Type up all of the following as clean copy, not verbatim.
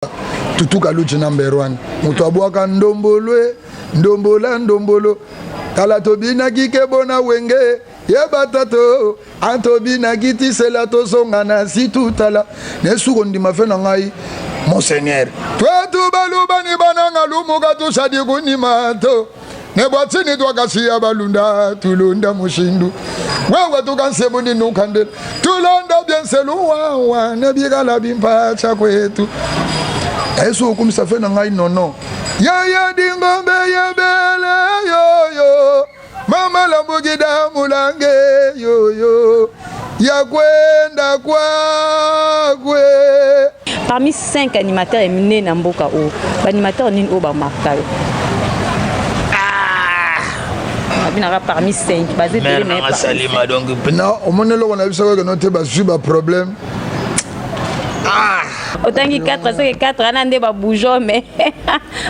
Tutu Kaluji number one moto abwaka ndombolwe ndombola ndombolo tala tobinaki kebo na wenge yeba tato antobinaki tisela tozonga na situ tala nesu kondima fe na ngai monseigneur twetu balubani bananga lumuka tushadi kunima to ne bua tshinyi tuakashiya balunda tulonda mushindu wewe tukansemu ni nukandela tulonda bienselu wawa ne bikala bimpa tshia kwetu yesu okumisa fe na ngai nono yeye dingombe yebele yoyo mama lambukida mulange yoyo ya kwenda kwakwe Parmi 5 animateurs ya minene na mboka oyo, ba animateurs nini oyo ba marka yo? Ah! Babinaka parmi 5, baza ebele mais parmi Salima donc na omoni eloko na biso kaka no te bazwi ba problème ah! Otangi 4 soki 4 wana nde ba bougeon mais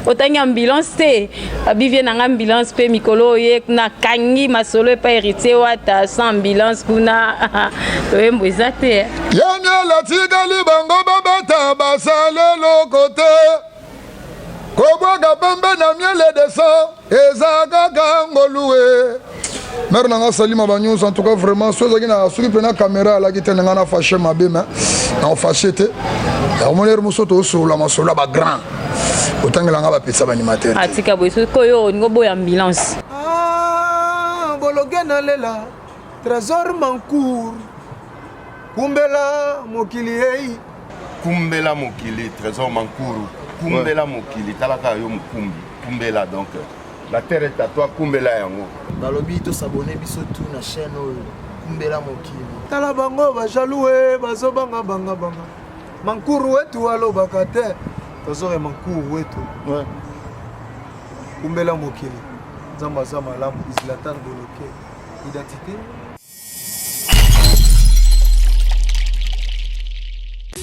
otangi ambulance te. Babi vie na nga ambulance mpe mikolo oyo ye kuna akangi masolo epai Héritier Wata sans ambulance kuna loyembo eza te. Yaniel atikali bango babeta basala eloko te kobwaka pembe na miele de sang eza kaka ngolue mare na nga salima ba news en tout cas vraiment soki ezalaki na soki mpe na caméra alaki te na nga na fache mabe mais na ofache te omoni ere mosusu tosolola masolo ya bagrand otangela nga bapesa baanimateur atika boye soki oyo olingi oboya ambulance ah, bologe nalela trésor mancour kumbela mokili ei kumbela mokili trésor mankuru kumbela mokili talaka yo mokumbi kumbela donc La terre est à toi kumbela yango. Balobi to s'abonner biso tout na chaîne oyo kumbela mokili. Tala bango ba jaloux eh, bazo banga banga banga. Mankuru wetu alobaka te. Tozore mankuru wetu. Ouais. Kumbela mokili. Nzambe aza malamu Zlatan Boloke. Identité.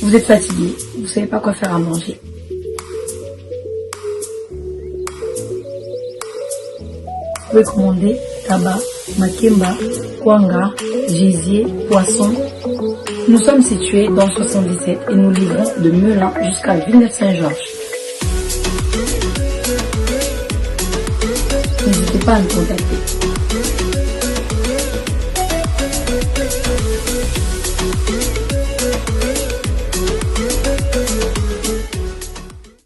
Vous êtes fatigué, vous savez pas quoi faire à manger. Vous pouvez commander tabac, makemba, kwanga, gésier, poisson. Nous sommes situés dans le 77 et nous livrons de Melun jusqu'à Villeneuve-Saint-Georges. N'hésitez pas à nous contacter.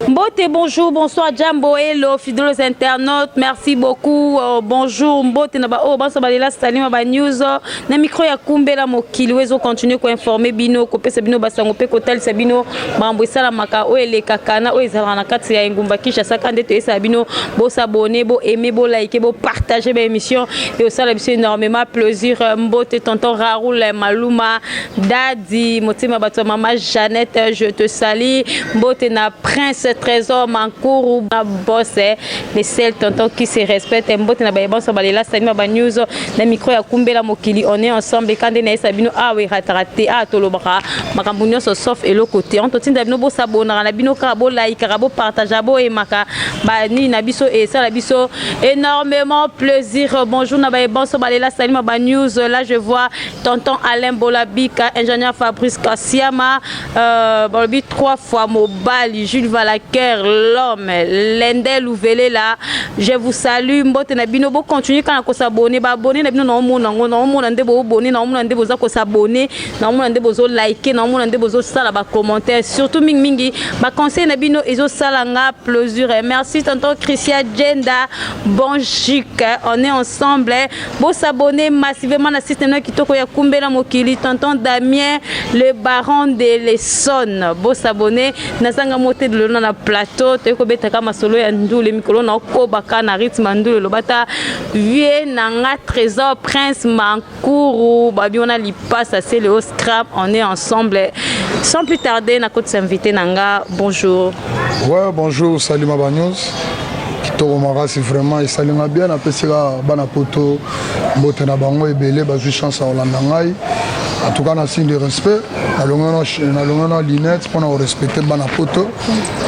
Mbote, bonjour, bonsoir, jambo, hello, fidèles internautes, merci beaucoup, euh, bonjour, mbote, na ba oh, banso balela salima ba news, na micro ya kumbela mokili, wezo continuer ko informer bino, ko pesa bino basango pe ko talisa bino makambo esalamaka oyo elekaka na oyo ezalaka na kati ya engumba Kinshasa ka nde toyesaka bino bosabone bo aimer bo liker bo partager ba émission ekosala biso énormément plaisir mbote tonton Raoul Maluma Dadi motema bato ya mama Jeannette je te salue mbote na Prince Trésor Mankuru na boss le seul tonton qui se respecte mbote na baye banso balela salima ba news na micro ya kumbela mokili on est ensemble kande na yesa bino awa erataka te awa tolobaka makambo nyonso sauf eloko te totinda bino bosabonaka na bino kaka bolaikaka bopartagea boyemaka banini na biso esala biso énormément plaisir bonjour na baye banso balela salima ba news là je vois tonton Alain Bolabika ingénieur Fabrice Kasiama euh, balobi trois fois mobali Jules Valaker l'homme Lendel Ouvelela je vous salue mbote na bino bo continuer kaka ko s'abonner ba abonner na bino na omona ngo na omona nde bo abonner na omona nde boza ko s'abonner na omona nde bozo liker na omona nde bozo sala ba commentaires surtout mingi mingi ba conseil na bino ezo sala nga plaisir merci tonton Christian Djenda bon chic on est ensemble Bo s'abonner massivement na site na kitoko ya Kumbela Mokili, tonton Damien, le baron de l'Essonne. Bo s'abonner na zanga mote de lona na plateau, toyei kobetaka masolo ya ndule mikolo na okobaka na rythme ya ndule lobata vie na nga Trésor Prince Mankuru babi wana lipasa c'est le scrap, on est ensemble. Sans plus tarder na kotisa invité na nga bonjour. Ouais, bonjour Salima Bagnos. Kitoko makasi vraiment esali nga bien napesi kaka bana poto mbote na bango ebele bazwi chance ya kolanda ngai. En tout cas na signe de respect, nalonga na lunette mpona korespecte bana poto.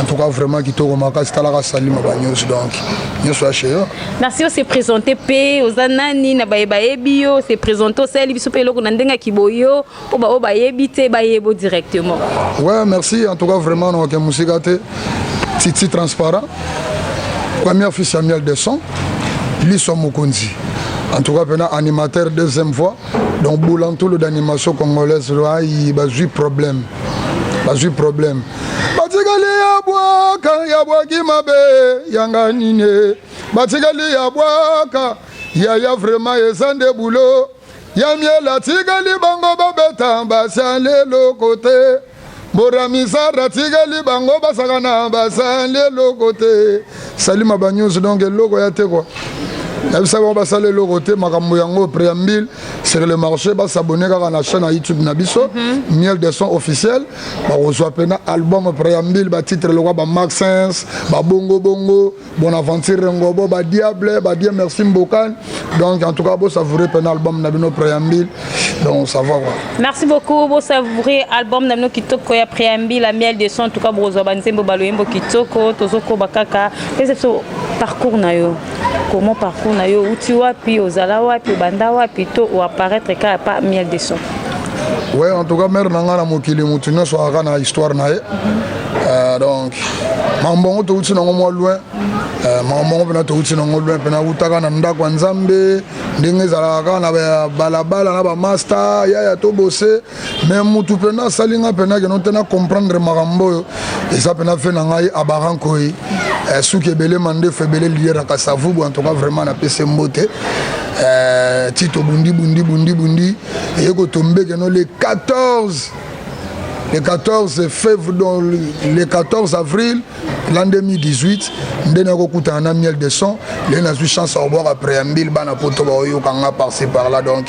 En tout cas vraiment kitoko makasi, talaka Salima ba news, donc nyonso ya chez yo. Merci. Ose présente mpe, oza nani na baye bayebi yo? Ose présente, osaleli biso mpe eloko na ndenge ya kiboyo mpo baoyo bayebi te bayebo directement. Ouais, merci. En tout cas vraiment nakoke mosika te. Titi Transparent, premier fils ya Miel de Son, Liso Mokonzi, en tout cas mpena animateur deuxième voix, donc Bulantulu d'animation congolaise. Ayi, bazwi problème, bazwi problème, batikali ya bwaka, ya bwaki mabe yanga nini, batikali ya bwaka yaya, vraiment eza nde bulo ya Miel, atikali bango babeta basali eloko te. Boramisara atikali bango basaka na basali eloko te. Salima Banews, donc eloko ya te kua nayebisa bango basala eloko te. Makambo yango, préambule sur le marché, basabone kaka na chaîne ya YouTube na biso, Miel de Son officiel, bakozwa mpena album Préambule, batitre lokwa bamaxens, babongobongo, Bonaventure Ngobo, badiable, badie merci Mbokani. Donc en tout cas bosavoure mpena album na bino Préambule, donc ça va quoi. Merci beaucoup. Bosavoure album na bino kitoko ya Préambule, la Miel de Son. En tout cas bozwa banzembo, baloyembo kitoko. Tozokoba kaka, pesa biso parcours na yo. Comment parcours na yo? Uti wapi? Ozala wapi? Obanda wapi to oapparaître kaka pa Miel de Son? Ouais, en tout cas mare na ngai, na mokili motu nyonso akaka na histoire na ye. Donc makambo yango touti nango mwa loin. Makambo yango mpena touti nango loin mpena, utaka na ndako ya Nzambe, ndenge ezalaka kaka na balabala na bamaster yaya tobose. Mais mutu mpena asali nga mpena keno te na comprendre makambo oyo eza mpena fe na ngai Abarankoi, suki ebele, mandefu ebele, leader ya Kasavubu. En tout cas vraiment napesi mbote. Ti tobundi bundi bundi bundi, eye kotombe keno le 14, le 14 février, donc le 14 avril l'an 2018 nde nakokutana na Miel de Son. Le nazwi chance ya kobwaka Préambule, bana poto baoyokanga par-ci par-là. Donc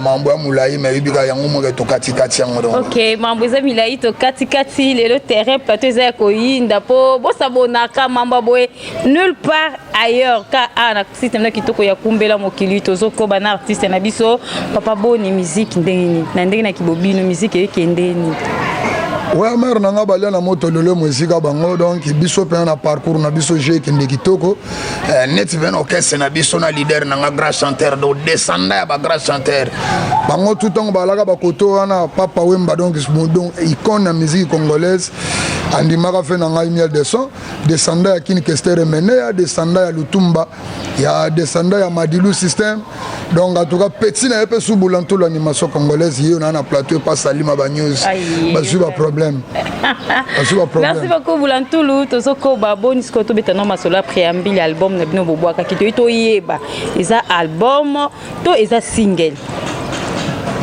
mambo ya molai, me yebi kaka yango moko, tokatikati yango donc. Ok, mambo eza milai, tokatikati. Lelo terrain plateau eza ya koyinda mpo bosabonaka mambo ya boye nulle part ailleurs, ka awa na système na kitoko ya Kumbela Mokili. Tozokoba na artiste na biso. Papa, boni musique ndenge nini? Na ndenge na kibobino, musique eyekende nini? Ouais, mare na nga, balia na moto lelo mo esika bango. Donc biso mpenza na parcours na biso je ekende kitoko. Neti mpe na orchestre na biso na leader na nga, grand chanteur, donc descendant ya bagrand chanteur bango tout ntango balaka bakoto wana, Papa Wemba, donc icône ya musique congolaise, andimaka fe na ngai Miel de Son, descendant ya Kini Kester Emeneya, descendant ya Lutumba, ya descendant ya Madilu System. Donc en tout cas petit na ye mpe subula ntolo animation congolaise, ye na plateau epa Salima Banews, bazwi baproblème, bazwi baproblème. Merci beaucoup, Bulantulu. Tozokoba, boni sikoyo tobeta no masolo ya Préambule, album na bino bobwakaki. Toyi toyeba, eza album to eza single?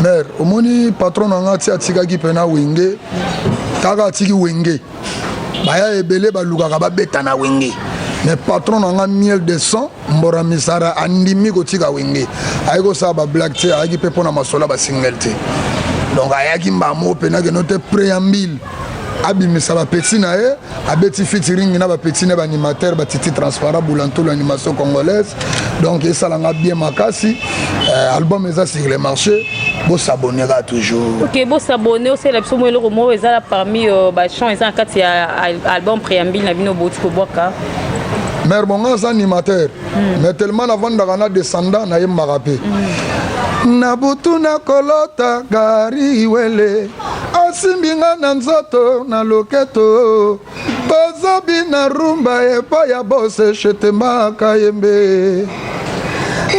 Mare, omoni patron na nga ti atikaki mpena Wenge, kaka atiki Wenge, baya ebele balukaka babeta na Wenge, mais patron na nga Miel de Son, Mbora Misara, andimi kotika Wenge, ayaki kosala bablague te, ayaki mpe mpona masolo ya basingle te. Donc ayaki mbamo mpena keno te Préambule, abimisa bapeti na ye, abeti featuring na bapeti na baanimateur, batiti transparent, Bulantolo animation congolaise. Donc esalanga bien makasi. Album eza sur le marché, bosaboneka toujours. Ok, bosabone. Osala biso mo eloko moko ezala parmi bachant eza na kati ya album Préambule na bino boti kobwaka. Mare, bongo aza animateur, mais tellement navandaka na descendant, nayembaka mpe na butu, nakolota gari wele asimbi nga na nzoto na loketo, tozobina rumba epai ya bose shetemaka yembe.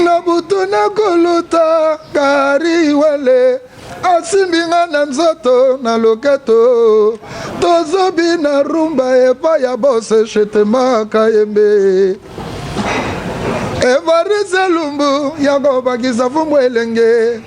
Na butu nakolota gari wele asimbi nga na nzoto na loketo, tozobina rumba epai ya bose shetemaka yembe. Evariste Lumbu yakobakisa fumbu elenge,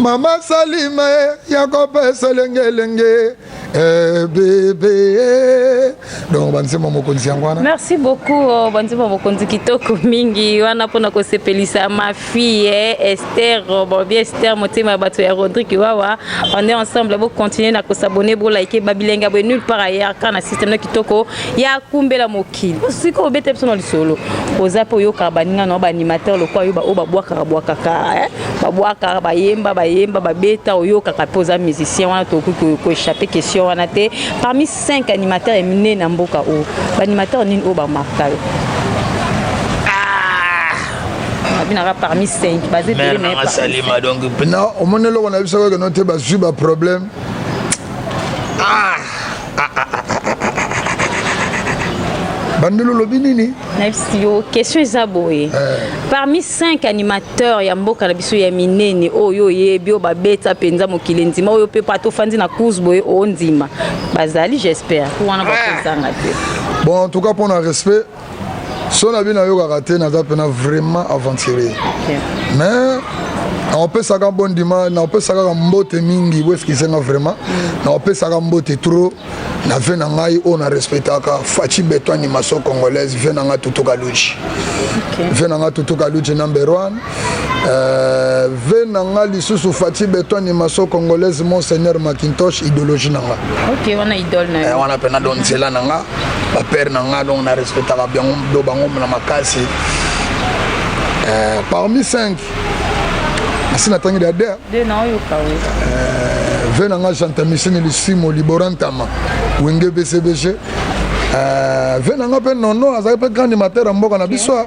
mama Salima yakopesa elenge elenge. Eh, bebe donc banzembo mokonzi yango wana. Merci beaucoup, oh, banzembo mokonzi kitoko mingi wana mpona kosepelisa ma fille, eh, Esther, oh, bon bien Esther motema ya bato ya Rodrigue Wawa. On est ensemble, bo continuer na kosabonner, bo liker babilenga boye nulle part ailleurs kaka na système na kitoko ya kumbela mokili. Sikoyo obete biso na lisolo, oza mpe oyokaka baninga na baanimateur lokola yo oyo babwakaka bwakaka, eh? Babwakaka, bayemba bayemba, babeta, oyokaka mpe oza musicien wana, tokoki koéchappe question wana te. Parmi 5 animateurs ya minene na mboka oyo, baanimateur nini oyo bamarka yo? Babinaka parmi 5, baza ebele, mais parmi Salima donc na omoni eloko na biso kaka no te, bazwi baproblème. Bandelo olobi nini? Nayebisi yo, question eza boye: parmi 5 animateurs ya mboka na biso ya minene oyo oyebi, oyo babeta mpenza mokili ndima, oyo mpe pato ofandi na course boye ondima bazali, j'espère wana bakozanga te. Bon, en tout cas, mpona respect so na bino nayokaka te, naza mpena vraiment aventurier, mais naopesaka bondima, naopesaka kaka mbote mingi. Bo excuse nga vraiment, naopesaka mbote trop na vieux na ngai oyo na respectaka, Faci Beto animation congolaise, vieux na ngai Tutu Kaluji, vieux na ngai Tutu Kaluji number one. Vieux na ngai lisusu Faci Beto animation congolaise, Monseigneur Macintosh, idéologie na nga. Ok, wana idole na yo. Wana mpena donc nzela na nga, bapère na nga, donc na respectaka bango do bango na makasi. Parmi 5 nasi natangi da de. Deux na oyoka we. Vieux na nga Jantamisini Lisimo Libora Ntama Wenge BCBG. Vieux na nga mpe Nono azalaki mpe grand animateur ya mboka na biso.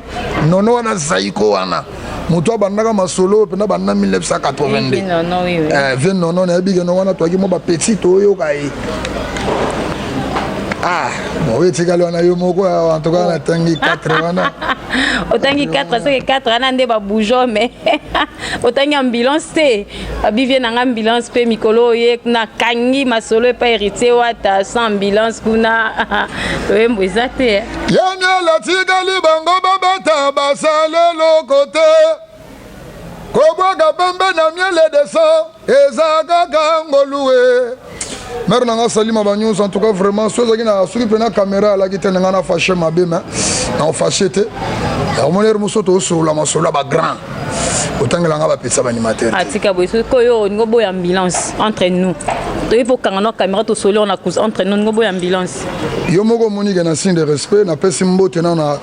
Nono wana Zaiko wana moto abandaka masolo mpena banda 1982. Nono, oui. Vieux Nono nayebi keno wana toyaki mwa bapetit, toyoka ye. Ah bon, oyo etikali wana yo moko. En tout cas natangi 4 wana. Otangi 4, soki 4 wana nde babougeon, mais otangi ambulance te. Abivie nanga ambulance mpe mikolo oye nakangi masolo epai Héritier Wata, sans ambulance kuna toyembo eza te. Yani alatikali bango babeta basala eloko te, kobwaka pembe na miele de sang eza kaka ngolu e. Mare nanga Salima banyonso, en tout cas vraiment so ezalaki na soki mpena caméra alaki te, nanga na fâché mabe, mais na ofâché te. Omoni ere moso tosolola masolo ya bagrand, otangelanga bapesa baanimateur. Atika boye, soki oyo olingi oboya ambulance, entre nous toyebi mpo okanga na caméra, tosoli na cause entre nous, olingi oboya ambulance. Yo moko omoni ke na signe de respect napesi mbote na na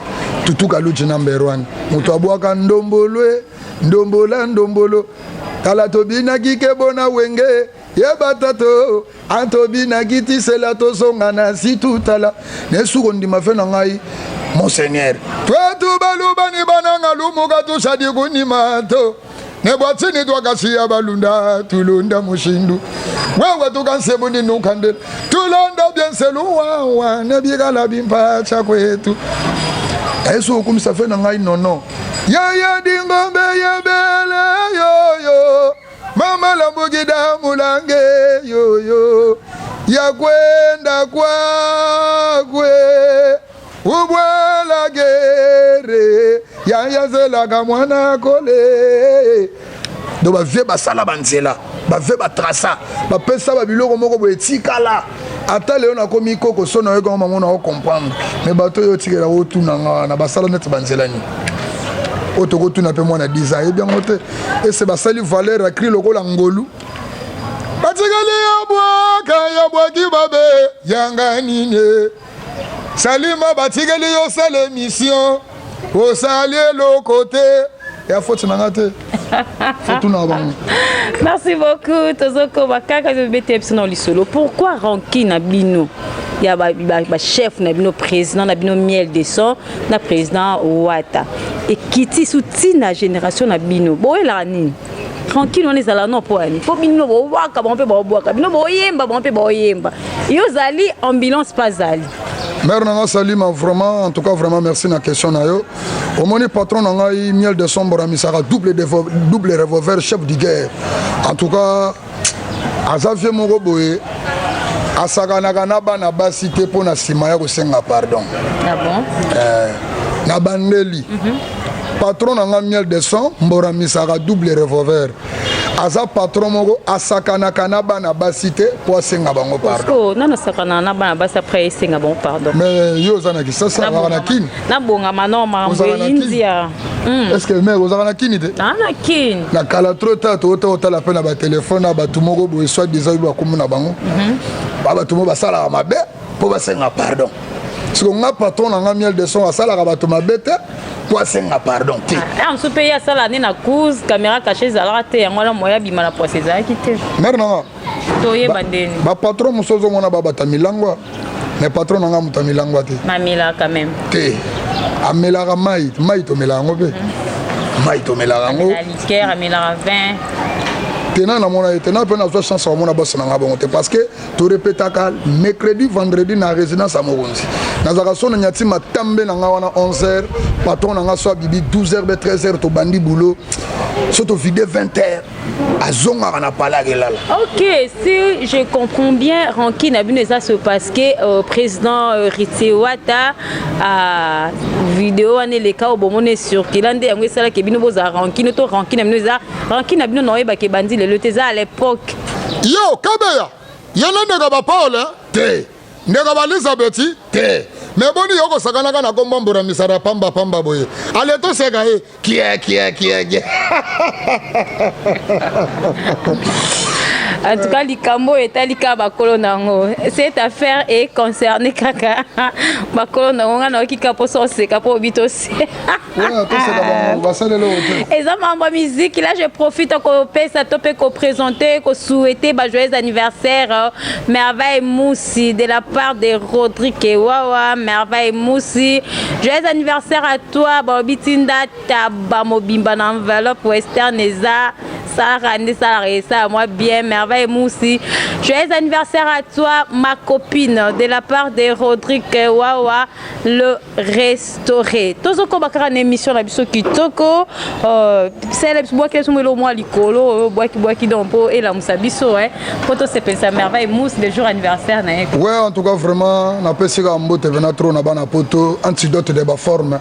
Tutu Kaluji number one, moto abwaka ndombolo e ndombola ndombolo tala tobinaki kebo na Wenge yeba tato antobinaki tisela tozonga na si tutala nesuko ndima fe na ngai Monseigneur twetu balubani bananga lumuka tushadi kunima to nebwatsini twakasiya balunda tulonda mushindu wewe tukansemu ninukandela tulonda byenseluwawa nebikala bimpacha kwetu esu okumisa fe na ngai Nono yeye dingombe yebele yoyo mama lambukida mulange yoyo yakwenda kwakwe ubwela gere yayazelaka mwana kole. Donc bavieux basala banzela, bavieux batraça, bapesa babiloko moko boye etikala ata lelo. Nakomi koko so nayoki yango mamo na ocomprendre, mais bato oyo otikela otuna nga wana basala neti banzela nini oyo tokotuna mpe mwana 10 ans ayebi yango te. Ese basali valeur ya cri lokola ngolu batikali ya bwaka ya bwaki babe yanga nini. Salima batikeli yo sala émission, osali eloko te, ya faute na nga te, fotuna bango. Merci beaucoup. Tozokoba kaka tobete biso na lisolo. Pourquoi rancune na bino ya bachef na bino, président na bino Miel de Son na président Wata ekiti su ntina génération na bino? Boyelaka nini tranquille wana? Ezala no mpo yani mpo bino bobwaka bango mpe baobwaka bino, boyemba bango mpe baoyemba. Yo ozali ambulance mpe azali. Mare na nga Salima, vraiment, en tout cas vraiment merci na question na yo. Omoni patron na ngai Miel de Sombre amisaka double, double revolver, chef du guerre. En tout cas aza vieux moko boye, asakanaka na bana basi te mpo na nsima ya kosenga pardon. Ah bon? Na bandeli. Patron na nga Miel de Son Mbora misaka double revolver. Aza patron moko asakanaka na bana basi te mpo asenga bango pardon. Nani asakanaka na bana basi après esenga bango pardon? Mais yo oza na Kisasa, ozalaka na Kin? Nabongama no makambo eyindia. Est ce que mère ozalaka na Kin te? Na na Kin. Na kala trop tard toota otala mpe na batelefone na bato moko boye soit disant oyebi bakombo na bango. Ba bato moko basalaka mabe mpo basenga pardon. Siko nga patron na nga Miel de son asalaka bato mabe te mpo asenga pardon te. Ah, mosusu mpe ye asala nde na cruise caméra caché ezalaka te, yango wana moya abima na poisse ezalaki te. Mare na nga toyeba ndeni bapatron mosusu ozomona babata milangwa, mais patron na nga moto amilangwa te. Mamelaka même te, amelaka mai. Mai tomelaka yango mpe, mai tomelaka yango. Liqueur, amelaka vin. Tena namona ye tena mpe nazwa chance komona bosi na nga bongo te, parce que torepetaka mercredi, vendredi na résidence ya mokonzi. Nazalaka so na nyati matambe na nga wana 11h, patron na nga so abibi 12h be 13h, tobandi boulot, so tovide 20h, azongaka na palais akelala. Ok, si je comprends bien, rancune na bino eza parce que président Héritier Wata a vidéo wana eleka oyo bomona ecircula, nde yango esalaki bino bozala rancune to rancune na bino eza rancune na bino na oyebaka ebandi lelo te, eza à l'époque. Yo kabeya ye na ndeko bapaul te, ndeko baelizabeth te, me boni yo kosakanaka na kombo mbura misara pamba pamba boye? Ale toseka ye kie kie kie kie. En tout cas, likambo oyo etali kaka bakolo na yango. Cette affaire est concernée kaka bakolo na yango. Nga nayoki kaka mposa oseka mpo obi tose. Toseka bango basaleli oyo te. Eza mambo ya miziki. Là, je profite kopesa to mpe koprésente, kosouhaiter ba joyeux anniversaire Merveille Moussi de la part de Rodrigue Wawa. Merveille Moussi, joyeux anniversaire à toi. Balobi tinda taba mobimba na enveloppe western, eza salaka nde salaka esala moi bien. Merveille Moussi, joyeux anniversaire à toi, ma copine, de la part de Rodrigue Wawa le restauré. Tozokoba kaka na émission na biso kitoko. Sele biso, bwaki biso mwelo mwa likolo oyo bwaki bwaki donc mpo elamusa biso mpo tosepelisa Merveille Mousse le jour anniversaire na ye. Ouais, en tout cas vraiment napesi kaka mbote pena trop na bana poto, antidote de baforme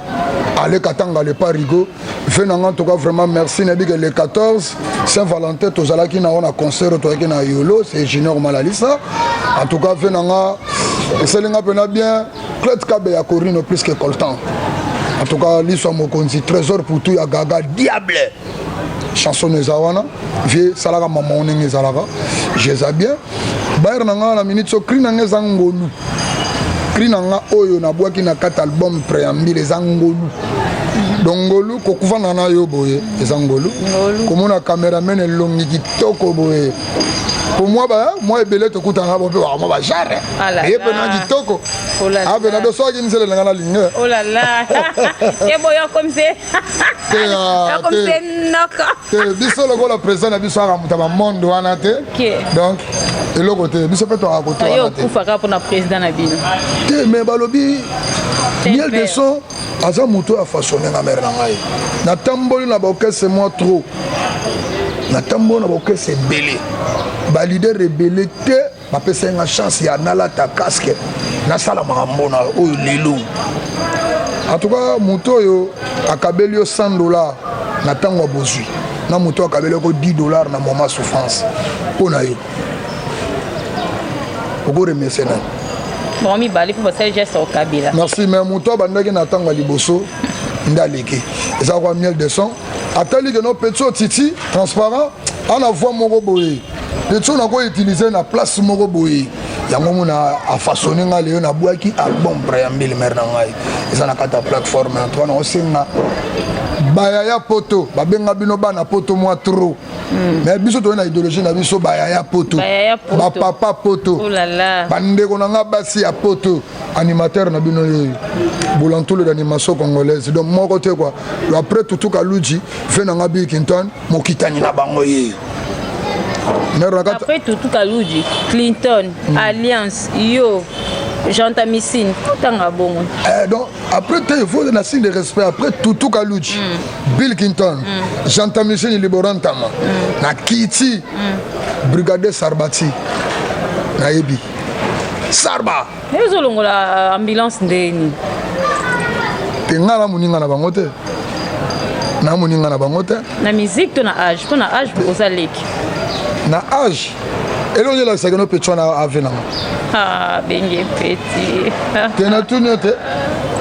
ale katanga le parigo ve nanga. En tout cas vraiment merci. Nayebi ke le 14 Saint Valentin tozalaki na na concert, tozalaki na Yolo, c'est Junior Malalisa. En tout cas ve nanga esalinga mpena bien. Claude Kabe ya Corino plus que coltan. En tout cas liso ya mokonzi Trésor Putu ya Gaga Diable, chanson eza wana. Vie salaka mama ndenge ezalaka, jeza bien bayere na nga na minute so cri na nga eza ngolu. Cri na nga oyo nabwaki na kati album préambile eza ngolu. Donc ngolu kokuvana na yo boye eza ngolu, komona cameraman elongi kitoko boye po mwa ba mwa ebele tokutana bo mpe mwa bajare ye mpe na kitoko ape na doso aki nzele nanga nalingi. Oh là là, eboyo comme c'est comme c'est noko. Te, biso lokola président na biso aka moto ya bamonde wana te, donc eloko te, biso mpe toaka kote wana te. Okufaka mpona président na bino. Te, mais balobi Miel de Son aza moto oyo afaçonne nga. Mare na ngai, natamboli na baorchestre mwa trop, natamboli na baorchestre ebele, baleader ebele te bapesai nga chance ya nalata casque, nasala makambo na oyo lelo. En tout cas moto oyo akabeli yo 100 $ na ntango ya bozwi, na moto oyo akabeli yoko 10 $ na moment souffrance, mpo na yo okoremercie nani? Bango mibale mpo basali geste okabela. Merci, mais moto abandaki na ntango ya liboso nde aleki. Eza kwa Miel de Son atali ke no petit oyo titi transparent ana voix moko boye, petit oyo nakoutilize na place moko boye. Yango mona afaçonne nga. Lelo nabwaki album préambile mare na ngai, eza na kati ya plateforme. En tout cas naosenga bayaya poto, babenga bino bana poto mwa trop, mais biso toye na idéologie na biso. Bayaya poto, bapapa poto, bandeko na nga basi ya poto, animateur na bino yoyo bolantolo d'animation congolaise, donc moko te quoi. Après Tutu Kaluji, fe na nga Bill Clinton mokitani na bango ye. Après Tutu Kaluji, Clinton, Alliance, yo Jean Tamisine, otanga bongo. Donc après te, il faut na signe de respect. Après Tutu Kaluji, Bill Clinton, Jean Tamisine, Liboran Ntama, na kiti brigadier Sarbati, nayebi Sarba. Ezolongola ambulance ndeni. Te, ngai na moninga na bango te. Na moninga na bango te. Na musique to na âge? Mpo na âge oza leki. Na âge, eloko nini elakisaka no petit wana ave nanga? Ah, benge petit. Te, natuni yo te,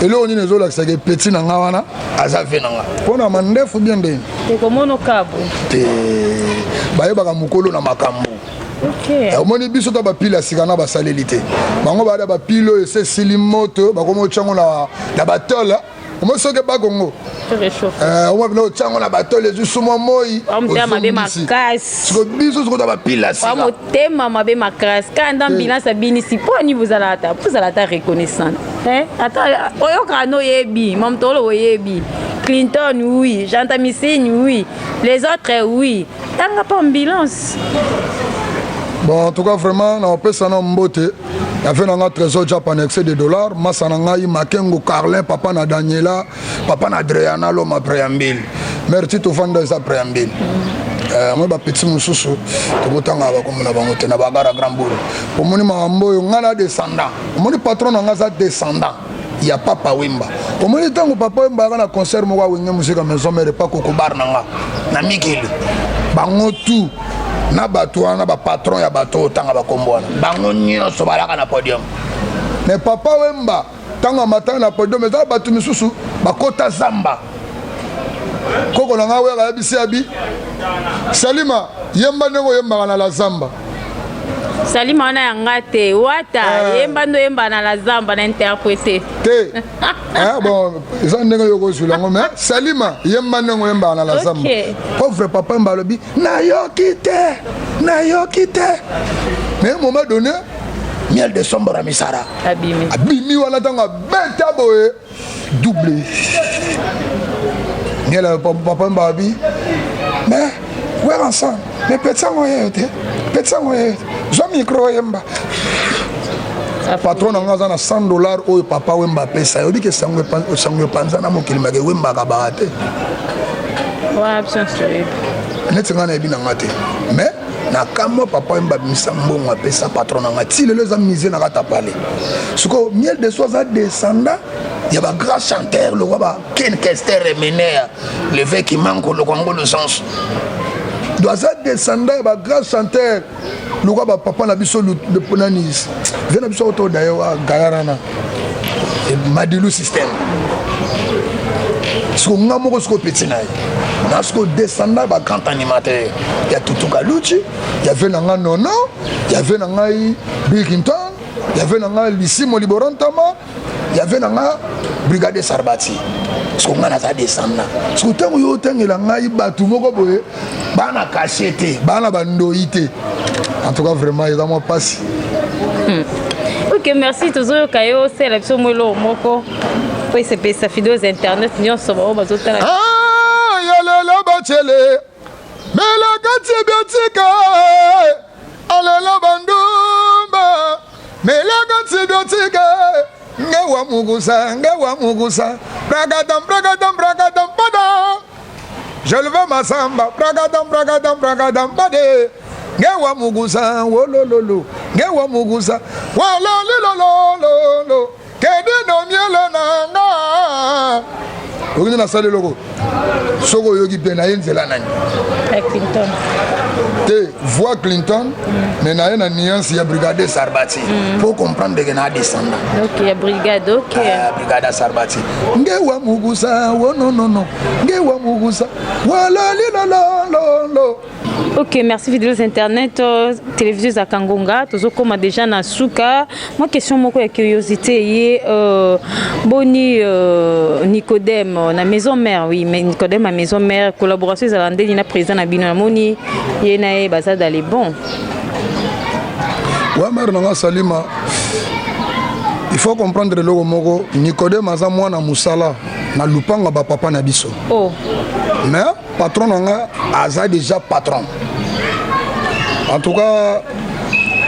eloko nini ezolakisaka petit na nga wana aza ve na nga? Mpo na mandefu bien ndeni? Tekomono kabu. Te, bayebaka mokolo na makambo. Omoni biso ta bapile ya sika na basaleli te. Bango bada bapile oyo ese esili moto, bakomi otyango na batole. Omoni soki bakongo omwa bino otyango na batole, ezwi sumwa moi. Motema mabe makasi. Siko biso sikoto bapile ya sika. Motema mabe makasi kaka nda ambulance abinisi. Mpo ani bozala ata bozala ata reconnaissant, ata oyokaka no oyebi mamtolo, oyebi Clinton, oui, Jantamisine, oui, les autres, oui, tanga mpo ambulance. Bon, en tout cas vraiment naopesa na mbote yave na nga Trésor Japan, excès de dollar, masa na ngai Makengo Carlin, papa na Daniela, papa na Adriana Loma. Préambile, merci. Tovanda eza préambile. Moi bapeti mosusu tokotanga bakombo na bango te na bagara grand boule. Omoni makambo oyo, ngai na descendant. Omoni patron na ngai aza descendant ya Papa Wemba. Omoni ntango Papa Wemba ayaka na concert moko awenge Musika Maison Mère pa Kokobar na nga na mikili, bango tu na bato wana, bapatron ya bato otanga bakombo wana, bango nyonso balaka na podium. Mais Papa Wemba, ntango amataka na podium, eza bato misusu bakota zamba. Koko na ngai wera ayebisi abi Salima: "Yemba ndenge oyembaka na la zamba." Salima wana ya nga te, wata. Yemba nde oyemba na la zamba na interprété. Te, bon, eza ndenge yo kozwila yango, mais Salima, yemba ndenge oyembaka na la zamba. Pauvre Papa Wemba alobi: "Nayoki te, nayoki te." Mais un moment donné, Miel de Sombora Misara abimi. Abimi wana, ntango abeta boye double miel, Papa Wemba abi: "Mais Werrason, mais petit yango oyeyo te, petit yango oyeyo te, zwa micro oyemba." Patron na nga aza na 100 $ oyo Papa Wemba apesa. Oyebi ke sango epanza na mokili make wembaka baka te. Wana biso nyonso toyebi. Neti ngai nayebi na nga te, mais na kamwa Papa Wemba abimisa mbongo apesa patron na nga. Ti lelo eza musée na kati apale. Sikoyo Miel de Son aza descendant ya bagrand chanteur lokwa ba Ken Kester Emeneya, l'évêque Manko lokwa Ngolo Sens. Do aza descendant ya bagrand chanteur lokwa bapapa na biso nani ve na biso oto dayo gayarana Madilu Système. Siko nga moko siko petit na ye na siko descendant bagrand animateur ya Tutuka Luchi, ya ve na nga Nono, ya ve na ngai Bill Clinton, ya ve na ngai Lisimo Liboro Ntama, ya ve na nga Brigade Sarbati. Siko ngai naza descendant. Siko ntango yo otangela ngai bato moko boye bana kashe te, bana bandoi te, en tout cas vraiment eza mwa mpasi. Ok, merci. Tozoyoka yo, osala biso mwa eloko moko po esepelisa fidèles internet nyonso bao bazotala. Ah, yalela bacele melaka tibiotika, alela bandumba melaka tibiotika, nge wa mugusa, nge wa mugusa, bragatam bragatam bragatam pada, je le veux masamba, bragatam bragatam bragatam bade, nge wa mugusa wolololo, nge wa mugusa wololilololo, kedi no miele na nga. Oyoki nde nasali eloko. Soki oyoki mpe naye nzela nani? Ya Clinton. Te, voix Clinton, mais naye na nuance ya Brigade Sarbati po comprendre ke na descendant. Ok, ya brigade, ok. Ah, Brigade Sarbati, nge wa mugusa wo nonono, nge wa mugusa walolilololo. Ok, merci fidèles internet, télévision ezalaka ngonga, tozokóma déjà na suka. Mwa question moko ya curiosité ye, boni Nicodème na Maison Mère? Oui, mais Nicodème na Maison Mère, collaboration ezalaka ndeni na président na bino? Namoni ye na ye baza dans les bons. Wa mare na nga Salima, il faut comprendre eloko moko: Nicodème aza mwana mosala na lupango ya bapapa na biso. Oh. Mais patron na nga aza déjà patron. En tout cas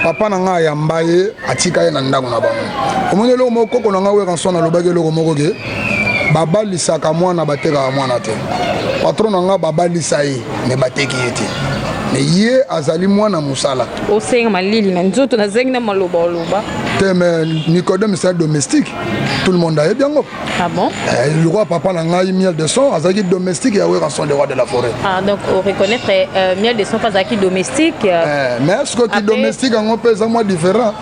papa na nga ayamba ye, atika ye na ndako na bango. Omoni eloko moko, koko na nga Werrason alobaki eloko moko ke babalisaka mwana, batekaka mwana te. Patron na nga babalisa ye, me bateki ye te. Mais ye azali mwana mosala. Osenga malili na nzoto nazangi na maloba oloba. Te mais Nicodème c'est un domestique. Tout le monde ayebi yango. Ah bon? Eh, le roi papa na ngai miel de son azalaki domestique ya Werrason le roi de la forêt. Ah donc on reconnaître euh, miel de son azalaki domestique. Euh, eh, mais est-ce que ki domestique yango mpe eza mwa différent?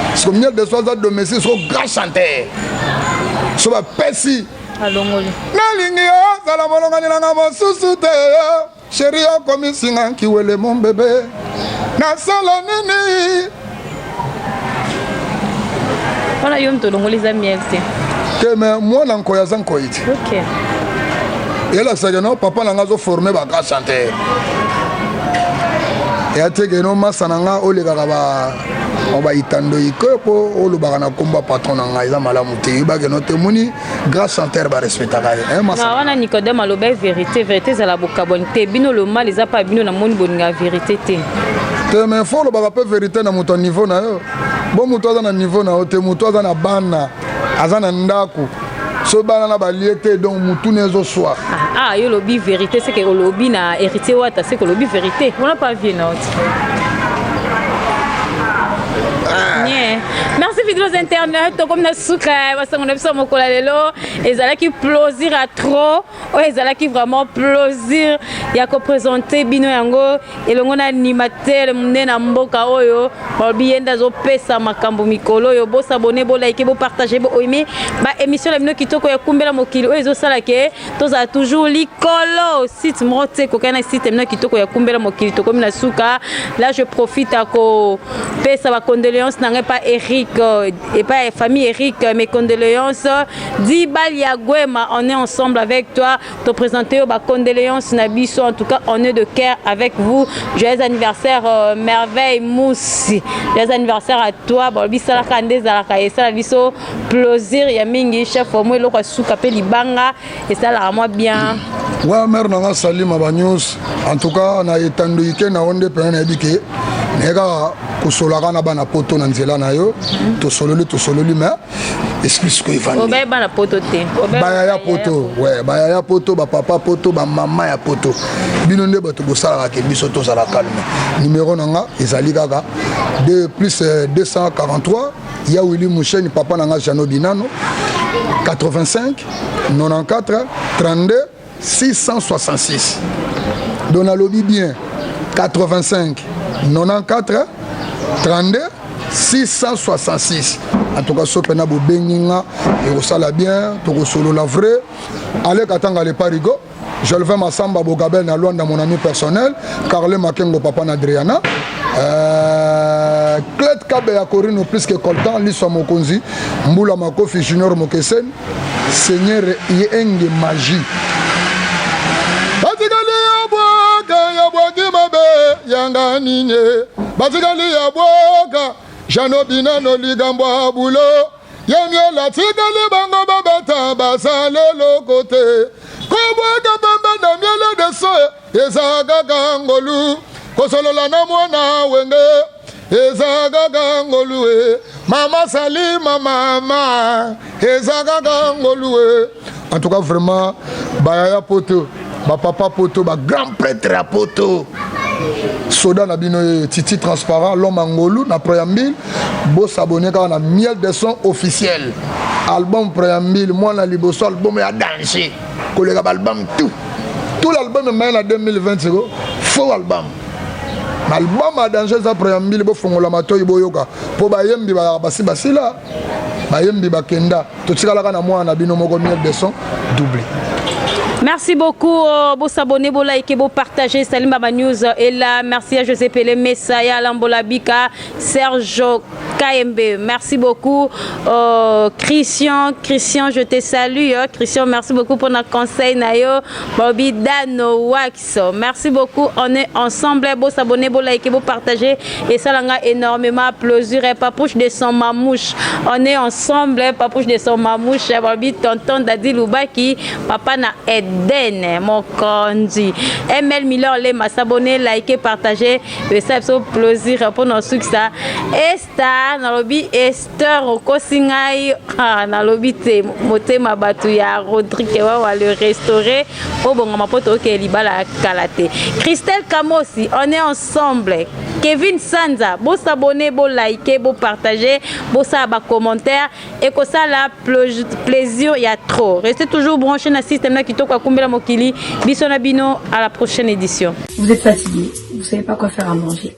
Parce que miel de son aza domestique soko grand chanteur. So bapesi alongoli. Nalingi ozala molongani na nga mosusu te. Chérie okomisi nga kiwele mon bébé nasala nini wana yo moto olongoli eza miel te te me mwana nkoi aza nkoi te okay. elakisaka no papa na nga azoforme bagrand chanteur eya te ke no masa na nga olekaka ba baitando ike mpo olobaka na nkombo ya patron na ngai eza malamu te yebake no te omoni grand chanteur ba respectaka ye hein masa wana Nicodème aloba vérité vérité ezala bokabwani te bino le mal eza pa bino namoni bolinga vérité te te mais faut olobaka mpe vérité na moto ya niveau na yo bo moto aza na niveau na yo te moto aza na bana aza na ndako so bana na balie te donc mutuna ezoswa ah, ah yo olobi vérité seke olobi na héritier wata seke olobi vérité wana pa vie na yo te ah. Merci fidèles internautes, tokomi na suka ya basango na biso ya mokolo ya lelo ezalaki plaisir à trop oyo ezalaki vraiment plaisir ya kopresente bino yango elongo na animateur monene na mboka oyo balobi ye nde azopesa makambo mikolo oyo bosabone bolike bopartage boaime baémission na bino kitoko ya kumbela mokili oyo ezosala ke tozala toujours likolo site moko te kokani na site bino kitoko ya kumbela mokili tokomi na suka là je profite ya kopesa bacondoléance na ngai epa eric euh, epa ya famille eric euh, mes condoléances dibal ya gwema on est ensemble avec toi toprésente yo bacondoléance na biso en tout cas on est de cœur avec vous joyeux anniversaire euh, merveille musi joyeux anniversaire à toi balobi salaka nde ezalaka esala biso plaisir ya mingi chef mwa eloko ya suka mpe libanga esalaka mwa bien wa mare na nga salima ba news en tout cas na etando ike na yo nde mpena nayebi ke naye kaka kosolaka na bana poto na nzela na yo tosololi tosololi mais esprit sikoyo evandi bana poto te bayaya poto we bayaya poto bapapa poto bamama ya poto bino nde bato bosalaka ke biso tozala calme numero na nga ezali kaka 2 plus 243 ya Willy Musheni papa na nga Jeannot Binano 85 94 32 666 donc nalobi bien 85 94 32 666 en tout cas so mpena bobengi nga ekosala bien tokosolola vrai aleka tanga le parigo Jolvin Massamba Bogabel na Luanda mon ami personnel, Carle Makengo papa na Adriana. Euh, Clet Kabeya Corino plus que Coltan, Liswa Mokonzi, Mbula Makofi Junior Mokesen, Seigneur Yenge Magie. Batikali ya bwaka ya bwaki mabe yanga nini batikali ya bwaka Jano Binano ligambo ya bulo Ye miel atikali bango babeta basala eloko te kobwaka pembe na miele de so eza kaka ngolu kosolola na mwana wenge eza kaka ngolu e mama salima mama eza kaka ngolu e en tout cas vraiment bayaya poto bapapa poto bagrand prêtre ya poto soda na bino ye titi transparent l'homme angolu na préambile bosabone kaka na miel de son officiel album préambile mwana liboso album ya danger koleka baalbum tout tout l'album emai na 2020 siko faux album album ya danger eza préambile bofongola matoi boyoka mpo bayembi bazalaka basi basila bayembi bakenda totikalaka na mwana na bino moko miel de son double Merci beaucoup. Euh, bo s'abonner, bo liker, bo partager. Salim Baba News est là. Merci à José Pelé, Messaya, Lambola Bika, Sergio KMB. Merci beaucoup. Euh, Christian, Christian, je te salue. Hein. Christian, merci beaucoup pour notre conseil. Nayo, Bobby Dano Wax. Merci beaucoup. On est ensemble. Beau s'abonner, beau liker, beau partager. Et ça, l'a énormément plaisir. Et Papouche de son mamouche. On est ensemble. Papouche de son mamouche. Babi, tonton Dadi Lubaki. Papa na Eden. Eden mokonzi ML Miller Lema s'abonner liker partager esala biso plaisir mpo na osukisa Esta nalobi Esther okosi ngai ah, nalobi te motema bato ya Rodrigue Wawa le restaurer obongama mpo tookee libala ya kala te Christelle Kamosi on est ensemble Kevin Sanza bo s'abonner bo liker bo partager bosala ba commentaire ekosala plaisir ya trop restez toujours branché na système na kitoko akumbela mokili biso na bino à la prochaine édition. Vous êtes fatigué, vous savez pas quoi faire à manger.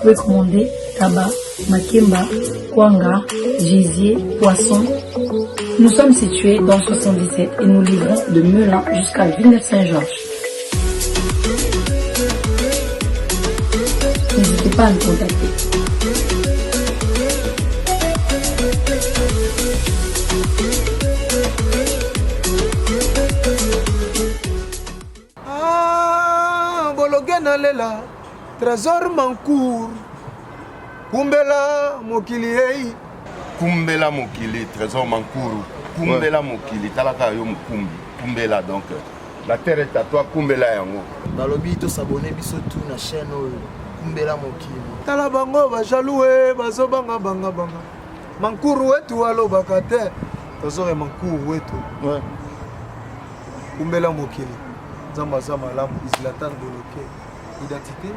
Vous pouvez commander tabac, makemba, kwanga, gésier, poisson. Nous sommes situés dans le 77 et nous livrons de Melun jusqu'à Villeneuve-Saint-Georges. N'hésitez pas à nous contacter. Ah, bologe nalela trésor mancour kumbela mokili ei kumbela mokili trésor mankuru kumbela mokili talaka yo mokumbi kumbela donc La terre est à toi, kumbela yango. Balobi to s'abonner biso tout na chaîne oyo kumbela mokili. Tala bango ba jaloux eh, bazo banga banga banga. Mankuru wetu alobaka te. Tozore mankuru wetu. Ouais. Kumbela mokili. Nzambe aza malamu, Zlatan Boloke. Identité.